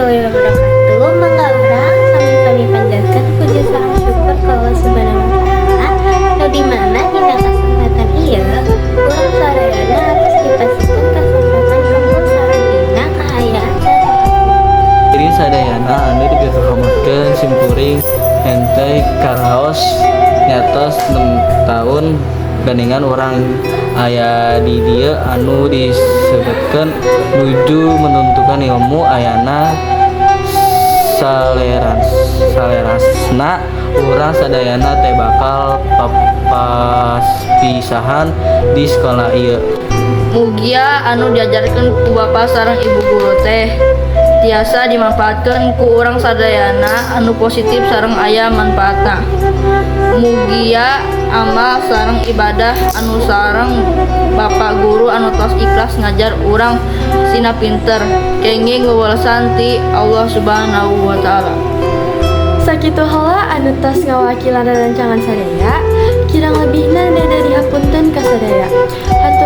Warahmatullahi wabarakatuh. Mangga urang sami-sami panjatkeun puji sareng syukur ka Allah Subhanahu wa Ta'ala, nu di mana dina kesempatan ieu urang sadayana atos dipasihkeun kesempatan kumpul sareng dina kaayaan saha. Diri sadayana anu dipikakomotkeun simkuring henteu karaos nyatos 6 tahun gandingan urang aya di dieu anu disebutkeun nuju menuntutkan ilmu. Ayana saleresna urang sadayana teh bakal papapisahan di sekolah ieu. Mugia anu diajarkeun ku bapa sareng ibu guru teh tiasa dimanfaatkeun ku urang sadayana anu positif sareng aya manfaatna. Mugia amal sareng ibadah anu sareng bapak guru anu tos ikhlas ngajar urang sina pinter kenging wewalesan ti Allah Subhanahu wa Ta'ala. Sakitu heula anu tos ngawakilan rerencangan sadaya, kirang lebihna deda dihapunten ka sadaya. Hatur.